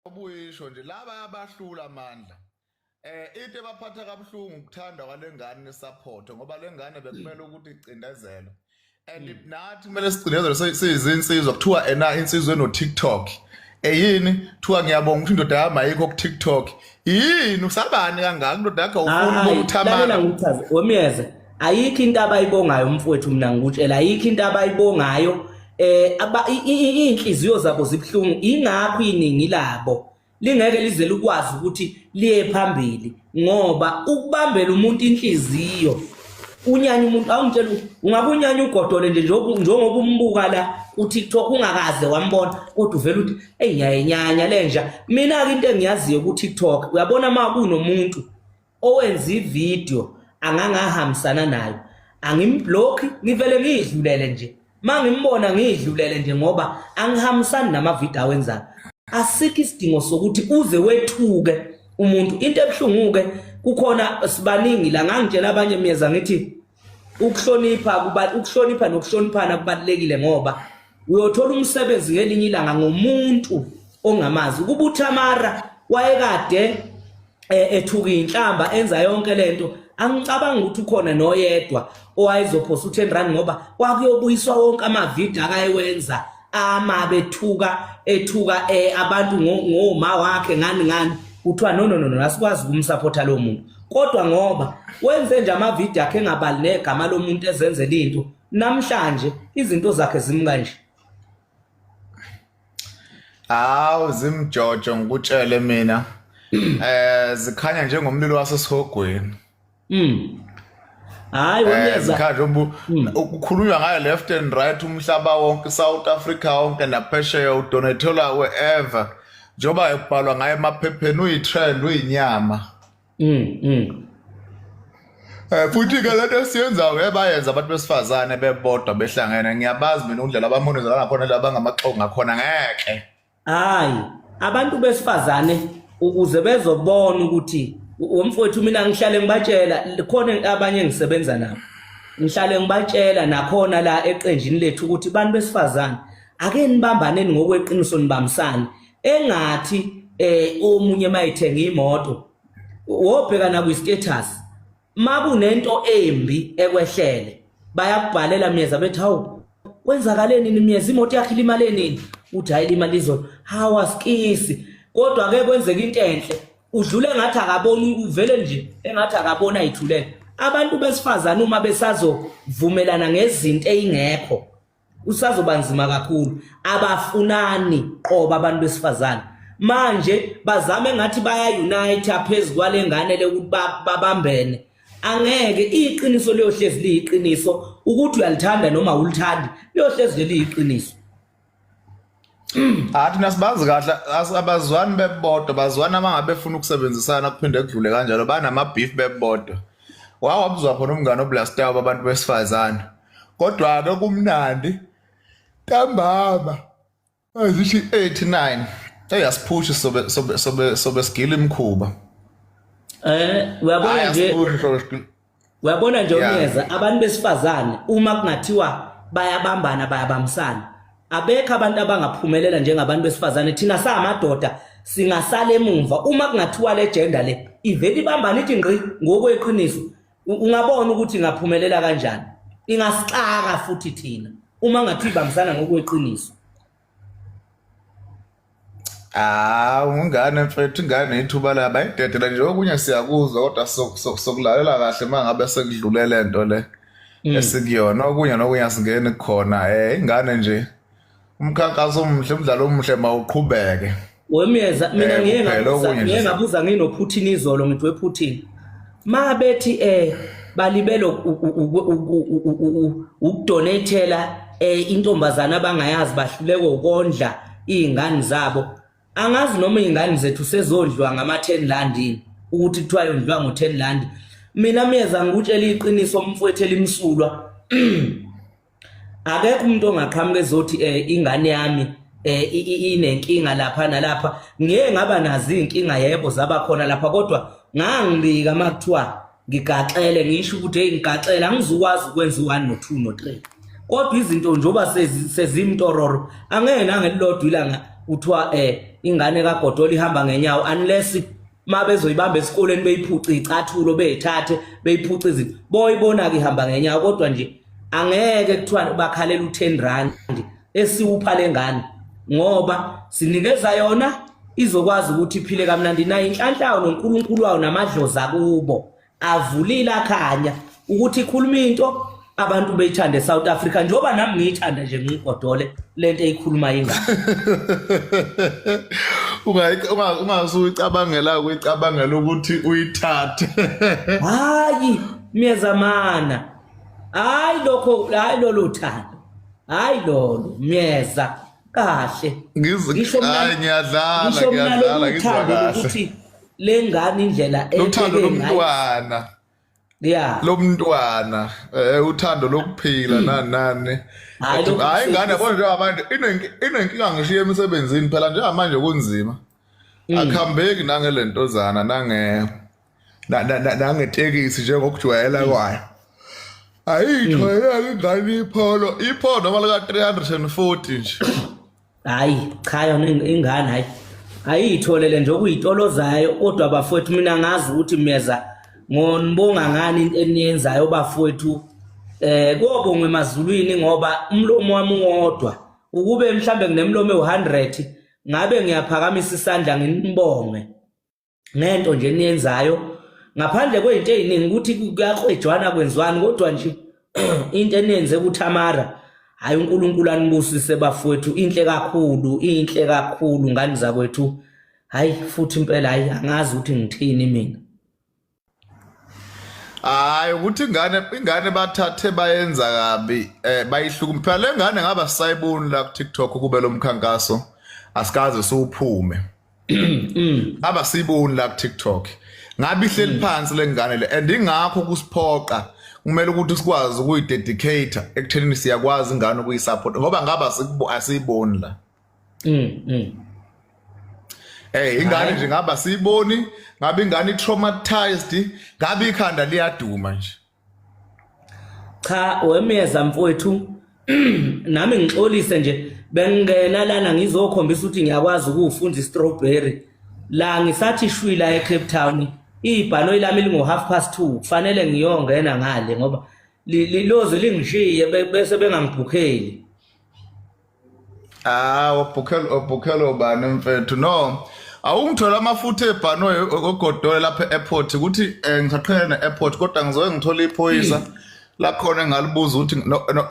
Obuyisho nje laba abahlula amandla. Into ebaphatha kabuhlungu ukuthanda kwalengane nesupport ngoba lengane bekumele ukuthi icindezelwe. And nathi kumele sicindezelwe siyizinsizwa kuthiwa ena insizwa eno TikTok. Eyini kuthiwa ngiyabonga ukuthi indoda yami ayikho ku TikTok. Yini usabani kangaka indoda yakho awufuni ukubona uThamara. Lalela ngikuchaze wemyeza ayikho into abayibongayo mfowethu mina ngikutshela ayikho into abayibongayo iy'nhliziyo zabo zibuhlungu ingakho iningi labo lingeke lize likwazi ukuthi liye phambili ngoba ukubambela umuntu inhliziyo unyanya umuntu awungitshela ungabe unyanya ugodole nje njengoba umbuka la uTikTok ungakaze wambona kodwa uvela uthi eyi ngiyayenyanya lenja. Mina-ke into engiyaziyo ku-TikTok uyabona uma kunomuntu owenza ividiyo angangahambisana nayo angimblokhi ngivele ngiyidlulele nje uma ngimbona ngiyidlulele nje ngoba angihambisani namavidiyo awenzayo. Asikho isidingo sokuthi uze wethuke umuntu. Into ebuhlungu-ke kukhona sibaningi la ngangitshela abanye myeza ngithi ukuhlonipha kuba ukuhlonipha nokuhloniphana kubalulekile ngoba uyothola umsebenzi ngelinye ilanga ngomuntu ongamazi. Ukuba uThamara wayekade ethuka inhlamba enza yonke lento angicabangi ukuthi ukhona noyedwa owayezophosa u10 rand ngoba kwakuyobuyiswa wonke amavidiyo akayewenza ama bethuka ethuka abantu ngoma wakhe ngani ngani kuthiwa no no no no asikwazi ukumsupporta lo muntu kodwa ngoba wenze nje amavidiyo akhe engabali negama lomuntu ezenzela into namhlanje izinto zakhe zimi kanje. Hawu zimjojo ngikutshele mina. Zikhanya njengomlilo wasesihogweni. Hayi wemeza. Zikhanya njengoba ukukhulunywa ngayo left and right umhlaba wonke South Africa wonke naphesheya udonathelwa wherever. Njengoba ekubhalwa ngayo emaphepheni uyitrend uyinyama. Futhi ke lento esiyenzayo ebayenza abantu besifazane bebodwa behlangene ngiyabazi mina undlela abamonezela ngakhona laba ngamaxoki ngakhona ngeke. Hayi abantu besifazane ukuze bezobona ukuthi womfowethu mina ngihlale ngibatshela khona abanye engisebenza nabo ngihlale ngibatshela nakhona la eqenjini lethu ukuthi bantu besifazane ake nibambaneni ngokweqiniso nibambisane engathi omunye mayithenga imoto wobheka na kwi-status makunento embi ekwehlele bayakubhalela myeza bethi hawu kwenzakaleni nini myeza imoto yakhe ilimale nini uthi hayi limali izolo hawu asikisi kodwa ke kwenzeka into enhle udlule ngathi akaboni uvele nje engathi akaboni ayithulele. Abantu besifazane uma besazovumelana ngezinto eyingekho usazoba nzima kakhulu. Abafunani qoba abantu besifazane manje bazame ngathi baya unite phezu kwale ngane le ukuthi babambene. Angeke iqiniso liyohlezi liyiqiniso ukuthi uyalithanda noma awulithandi liyohlezi liyiqiniso. Athi nasibazi kahle abazwani bebodwa bazwana uma ngabe befuna ukusebenzisana kuphinde kudlule kanjalo banama beef bebodwa. Wawabuzwa khona umngane oblastayo babantu besifazane. Kodwa ke kumnandi ntambama azithi 89 eyasiphusha sobe sobe sobe sobe sigila imkhuba. Uyabona nje Ayasiphusha sobe sigila. Uyabona nje unyeza abantu besifazane uma kungathiwa bayabambana bayabambisana abekho abantu abangaphumelela njengabantu besifazane. Thina samadoda singasala emumva uma kungathiwa le gender le ivele ibambane ithi ngqi ngokweqiniso ungabona ukuthi ingaphumelela kanjani ingasixaka futhi thina uma ngathiwa ibambisana ngokweqiniso. Ah, ungane mfethu ingane ithuba laba ayidedela nje okunye siyakuzwa kodwa sokulalela kahle uma ngabe sekudlule le nto le esikuyona okunye nokunye asingeni khona ingane nje umkhankaso omuhle umdlalo omuhle mawuqhubeke. Wemyeza mina ngiye ngabuza ngiye ngabuza nginoPutin izolo ngithi wePutin ma bethi balibele ukudonatela intombazana abangayazi bahluleke ukondla izingane zabo angazi noma izingane zethu sezondliwa ngama 10 rand yini ukuthi kuthiwa yondliwa ngo 10 rand. Mina myeza ngikutshela iqiniso mfowethu elimsulwa akekho umuntu ongaqhamuka ezothi ingane yami inenkinga lapha nalapha. Ngiye ngaba nazo inkinga yebo zaba khona lapha kodwa ngangibika makuthiwa ngigaxele ngisho ukuthi hey ngigaxele angizukwazi ukwenza u1 no2 no3 kodwa izinto njengoba sezimtororo angeke nangelilodwa ilanga kuthiwa ingane kaGodola ihamba ngenyawo, unless mabezoyibamba esikoleni beyiphuce icathulo, beyithathe beyiphuce izinto, boyibona ke ihamba ngenyawo. Kodwa nje angeke kuthiwa bakhalela u10 rand esiwupha lengane, ngoba sinikeza yona izokwazi ukuthi iphile kamnandi nayo. Inhlanhla yayo noNkulunkulu wayo namadlozi akubo avulile akhanya ukuthi ikhuluma into abantu beyithande eSouth Africa, njengoba nami ngiyithanda nje ngigodole lento eyikhuluma ingane. Ungasucabangela ukuyicabangela ukuthi uyithathe. Hayi Myezamana, hayi lokho, hayi lolu thando, hayi lolo Myeza, kahle. Ngisho mina, ngiyadlala, ngiyadlala, ngizwa kahle ukuthi lengane indlela uthando lomntwana. Lomntwana, uthando lokuphila nani nani. Hayi ingane, yabona njengamanje inenkinga, ngishiye emsebenzini phela njengamanje kunzima. Akuhambeki nangelentozana nange nangetekisi njengokujwayela kwayo. Ayijwayeleki ingane iPolo, iPolo noma lika 340 nje. Hayi cha, yona ingane hayi ayiyitholele nje okuyitolozayo. Kodwa bafowethu, mina ngazi ukuthi Myeza ngonibonga ngani into eniyenzayo bafowethu. Kobongwe emazulwini, ngoba umlomo wami uwodwa, ukube mhlambe nginemlomo ewu100 ngabe ngiyaphakamisa isandla nginibonge ngento nje eniyenzayo, ngaphandle kwezinto eziningi ukuthi kuyaxwejwana kwenziwani, kodwa nje into eniyenze kuThamara, hayi uNkulunkulu anibusise bafowethu. Inhle kakhulu, inhle kakhulu ngani zakwethu. Hayi futhi impela, hayi angazi ukuthi ngithini mina. Hayi ukuthi ingane bathathe bayenza kabi, bayihlukumeza phela le ngane. Ngaba sisayiboni la ku TikTok kube lo mkhankaso asikaze siwuphume. Ngaba siboni la ku TikTok, ngabe ihleli phansi lengane le, and ingakho kusiphoqa kumele ukuthi sikwazi ukuyidedicate ekuthenini siyakwazi ingane ukuyisupport, ngoba ngaba asiyiboni la. Ingane nje ngaba siyiboni, ngabe ingane traumatized, ngabe ikhanda liyaduma nje. Cha wemyeza mfowethu, nami ngixolise nje, bengingena lana ngizokhombisa ukuthi ngiyakwazi ukuwufunda istrawberry la. Ngisathi shwi la eCape Town, ibhanoyi lami lingo 2:30, kufanele ngiyongena ngale ngoba liloze lingishiye bese bengangibhukheli. Ah, wabhukhela ubani mfethu? No. Awungithola amafutha ebhanoyi ogodole lapha e-airport ukuthi ngisaqhela ne-airport, kodwa ngizoke ngithola iphoyisa lakhona engalibuza ukuthi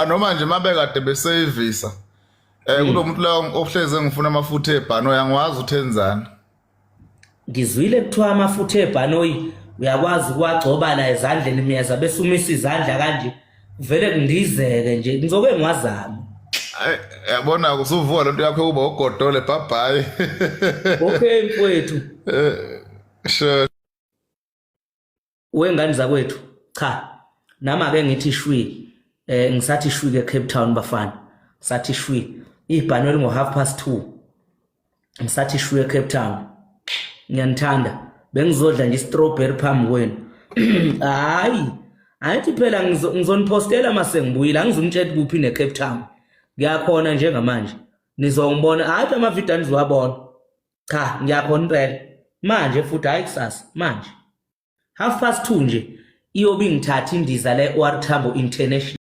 noma nje mabekade besevisa kunomuntu la ohleze ngifuna amafutha ebhanoyi, angiwazi ukuthi enzani. Ngizwile kuthiwa amafutha ebhanoyi uyakwazi ukuwagcoba la ezandleni Myeza, bese umisa izandla kanje, vele kundizeke nje. Ngizoke ngiwazame. Ay, yabona usuvuka lento yakho kuba ugodole. Bye bye. Okay mfowethu. Sure. Wengane zakwethu, cha nami ake ngithi shwi, ngisathi shwi ke Cape Town bafana, ngisathi shwi, ibhano lingo 2:30, ngisathi shwi eCape Town. Ngiyanithanda, bengizodla nje strawberry phambi kwenu. Hayi ayithi phela ngizonipostela mase ngibuyile, angizunitshela kuphi neCape Town. Ngiyakhona njengamanje, nizongibona, hayi amavidiyo anizowabona. Cha ngiyakhona impela manje futhi, hayi kusasa, manje 2:30 nje iyobe ingithatha indiza le OR Tambo International.